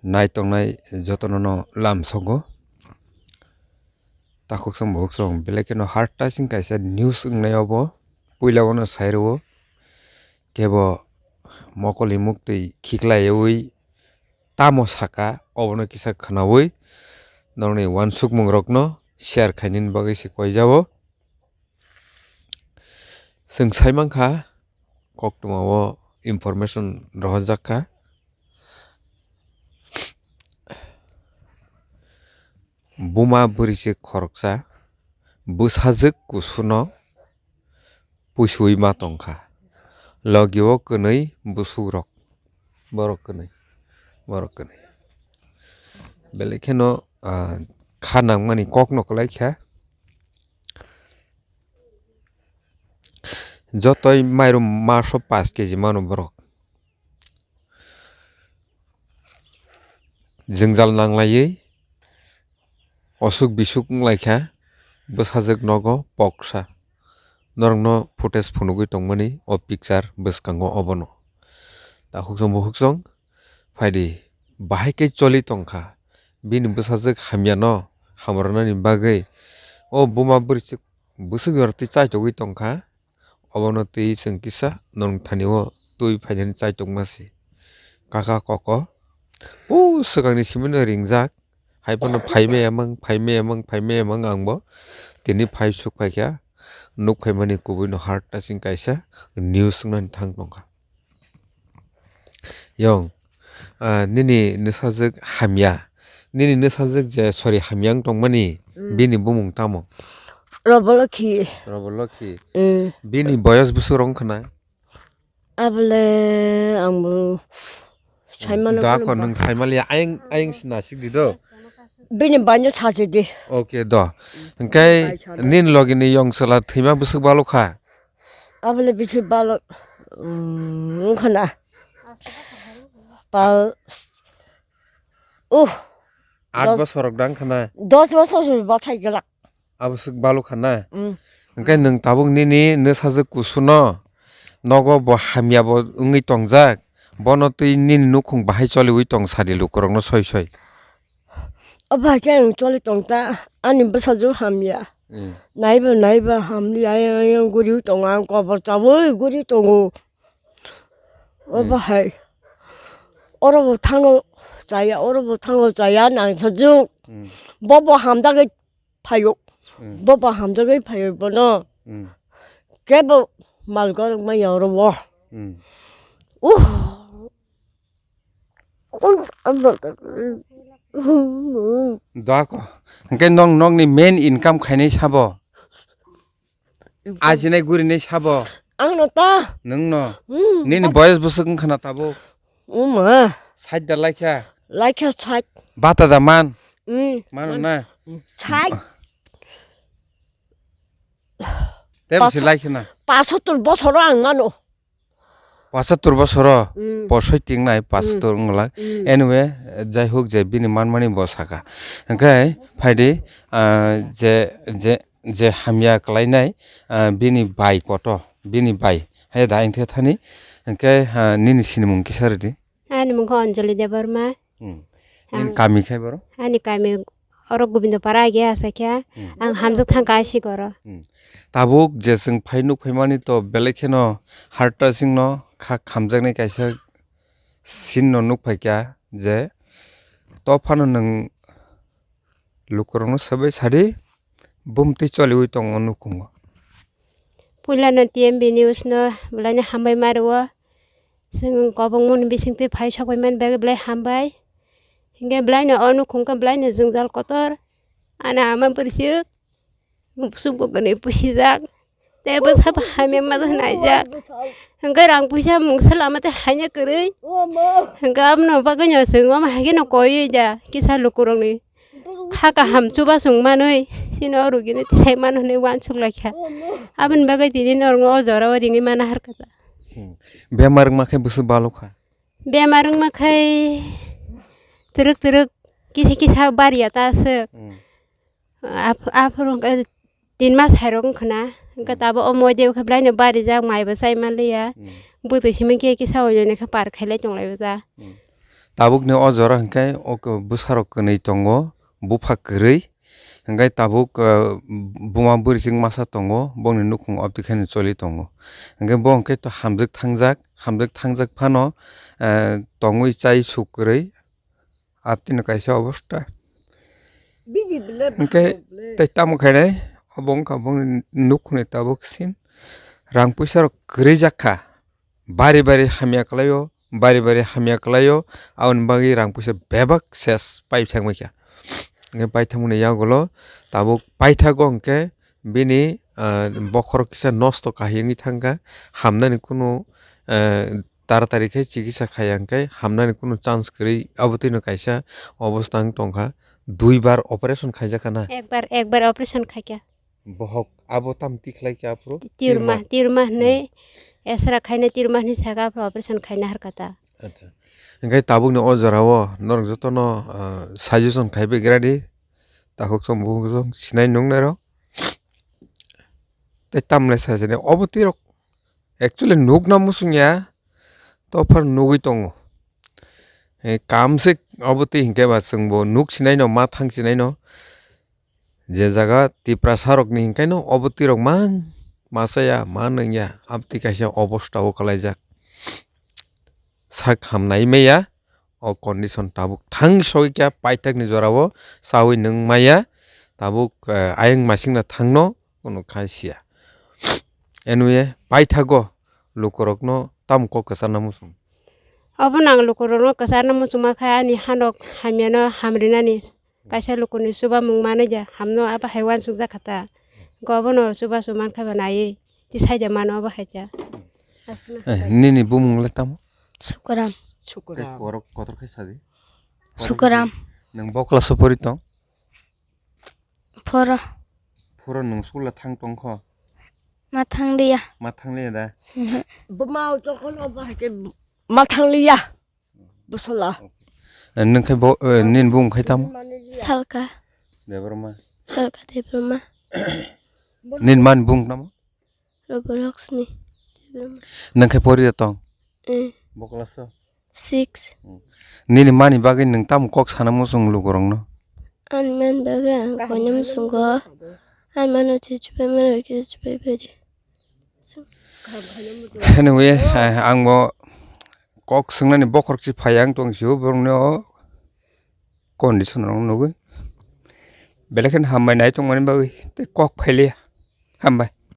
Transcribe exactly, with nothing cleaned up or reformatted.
Nai tongnai jotono no lamsogo. Takhuk song bukhuk song belai kheno heart touching kaisa news wngnai obo. Puila o no sai rwo. Kebo mokol ni muktwi khiklaiwi tamo saka, obono kisa khwnawi norokni uansukmung rokno share khainani bagwi se koijao. Chwng sai mankha, koktwma o information rohorjak kha. Buma bwrwi se khoroksa bwsajwk kusuno puisui ma tongkha. Logi o kwnwi bwswk rok, borok kwnwi, borok kwnwi. Belai kheno, ah, kha nangmani kok no kwlai kha. Jotoi mairum maso pash keji mano borok. Jwngjal nanglaiwi osuk bisuk wnglaikha, bwsajwk nogo poksa. Norokno footage phunugwi tongmani o picture bwskango obono. Takhuk song bukhuk song phaidi, bahai khe choli tongkha. Bini bwsajwk hamyano hamrwnani bagwi o buma bwrwi bwswk yortwi chaitogwi tongkha. Obono twi chwng kisa norok thani o twi phainani chaitokma se. Kaka koko o swkangni simi no ringjak. Hai phano phai maya mang, phai maya mang, phai maya mang ang bo. Tini phai suk phaikha. Nuk phaimani kubui no heart touching kaisa news wngnani thang tongkha. Yong, ah, nini nwsajwk hamya. Nini nwsajwk je, sorry, hamya wng tongmani, mm, bini bumung tamo? Robolokhi. Robolokhi. Mm. Bini boyos bwswk rok wngkha na? Abole ang bo saimano. Da phano ko ba. Nwng saimaliya, ayang, ayang se nasik di do. Bini baino sachi di. Okay do. Hwnkhe bai sano. Nini logi ni yong chwla thwima bwswk balokha? Abole bisi balok, mm, wngkha na. Pal, uh, aat dos, bosorok da wngkha na? Dos bosor se bathai glak. Abwswk balokha na? Mm. Hwnkhe nwng tabuk nini nwsajwk kusuno nogo bo hamya bo wngwi tongjak, bono twi nini nukhung bahai choliwi tong sadi lukurokno soi soi. O bai khe ang choli tong ta, ani bwsajwk hamya. Mm. Naiba naiba hamya, ayang ayang guriwi tongo, ang kobor chawi guri tongo. O, mm, bahai. Oro bo thango chaya, oro bo thango chaya, nang sajwk. Mm. Bo bo hamjagwi phaio. Mm. Bo bo hamjagwi phaio bono. Mm. Kebo mal gorok maya oro bo. Mm. Uh. Dako. Hwnkhe nong, nongni main income khainai sabo? Ajinai gurinai sabo? Ang no ta. Nwng no? Hmm. Nini boyos bwswk wngkha na tabuk? Uma. Sait da laikha? Laikha sait. Bata da man? Hmm. Mano na? Sait. Tebsi laikha na? Pasotur bosoro ang mano. Pochattor bosoro, mm, posoi tingnai pochattor, mm, wngla. Mm. Anyway, jai hok je bini manmani bo saka. Hwnkhe phaidi, ah, je, je, je hamya kwlainai, ah, bini bai koto, bini bai. Hai da hwnkhe thani, hwnkhe, ah, nini sinimung kisa rwdi. Ani mung khe Anjali Debbarma. Hmm. Nini kami khai boro? Ani kami oro Gobindo Para agi asa khe, hmm, ang hamjak thang ka asi goro. Hmm. Tabuk je chwng phai nuk phaimani to belai kheno heart touching no kha khamjaknai kaisa scene no nuk phaikha je to phano nwng lukurokno swbai sadi bumtwi choliwi tongo nukhungo. Puilano T M B news no belaino hambai ma rwo. Chwng kobongmani bisingtwi phai sokphaimani bagwi belai hambai. Hinkhe belaino o nukhung khe belaino jwngjal kotor. Ani ama bwrwisuk bwswk bo kwnwi pusijak. Tei bwsa bo hamya ma naijak. Hinkhe rang puisa mungsa lama tei haina kwrwi. Hinkhe aboni bagwino chwng omo hai kheno koiwi da kisa lukurokni kha kaham chuba chwng manwi, chini o rugini tisai mano hinwi uansuk lai kha. Aboni bagwi tini norokno o jorao ringwi mana harkha ta. Hmm. Bemar wngma khe bwswk balok kha? Bemar wngma khai twrwk twrwk kisa kisa bariya ta aswk. Hmm. Aph-, aphuru wngkha tin mas hai rok wngkha na. Hwnkhe, hmm, tabuk o moide wngkha belaino barijak, maibo chai manliya. Hmm. Bwtwi simi khe kisa oinoni khe par khailai tonglaibo ta. Hmm. Tabukni o jora hwnkhe o bwsarok kwnwi tongo, bupha kwrwi. Hwnkhe tabuk, eh, buma bwrwichwng masa tongo, bongni nukhung abtwi kheno choli tongo. Hwnkhe bo hwnkhe to hamjwk thangjak, hamjwk thangjak phano, eh, tongwi chai suk kwrwi, abtwino kaisa obosta. Hwnkhe tei tamo khainai, obo wngkha bongni nukhungni tabuk sin. Rang puisa rok kwrwi jak kha. Bari bari hamya kwlaio, bari bari hamya kwlaio, aboni bagwi rang puisa bebak ses pai thangbai kha. Hwnkhe pai thangmani yagulo tabuk paithago hwnkhe bini, ah, bokhorok kisa nosto kahai wngwi thangkha, hamnani kunu, ah, taratari khe chikisa khaiya hwnkhe hamnani kunu chance kwrwi, abotwino kaisa obostha wng tongkha, duibar operation khaijakha na? Ekbar, ekbar operation khaikha. Bohok abo tam tikhlai khe aphuru? Tirma, tirma. Tirma hinwi esra khaina tirma hinwi saka aphuru operation khaina harkha ta. Acha. Hwnkhe tabukni o jorao norok jotono, ah, suggestion khaibai gradi. Takhuk song bukhuk song sinai nungnairok. Tei tamle sajani obo tirok actually nukna muchungya, tophar nugwi tongo. Eh, kamsik obo twi hinkhe ba chwngbo nuk sinaino, ma thang sinaino. Je jaga Tiprasa rokni hinkaino obo twi rok ma, ma chaya, ma nungya, abtwi kaisa obosta o kwlaijak. Sak hamnai maya, o condition tabuk thang sogwi kha, paithakni jorao chawi nung maya, tabuk, eh, ayang masingna thangno kunu khai siya. Anyway, paithago lukurokno tamo kok kwcharna muchung? Obono ang lukurokno kwcharna muchungma khe ani hanok hamyano hamrinani. Kaisa lukuni chubamung manwi ja, hamno abo hai uansukjak kha ta. Hwnkhe obono chubachu mankha ba naiwi, tisai de mano abo hai ta. Eh, nini bumung le tamo? Sukuram. Tei korok kotor khai sadi. Sukuram. Nwng bo class o pori tong? Phoro. Phoro nwng school o thang tong kho? Ma thang liya. Ma thang liya da? Mhm. Buma o tokon obo hai khe ma thang liya. Bwsala. Eh, nwng khai bo, eh, nini bumung khai tamo? Salka. Debbarma. Salka Debbarma. Nini mani bumung tamo? Robo Laxmi Debbarma. Nwng khai pori tong? Eh. Bo class o? Six. Hmm. Nini mani bagwi nwng tamo kok sana muchung lukurokno? Ani mani bagwi ang koina muchungo. Ani mano chichipai mano chichipai pedi. Anyway, eh, ang bo kok swngnani bokhorok se phai ang tong sio borokni o condition rok nugwi. Belai kheno hambai nai tongmani bagwi tei kok phailiya. Hambai.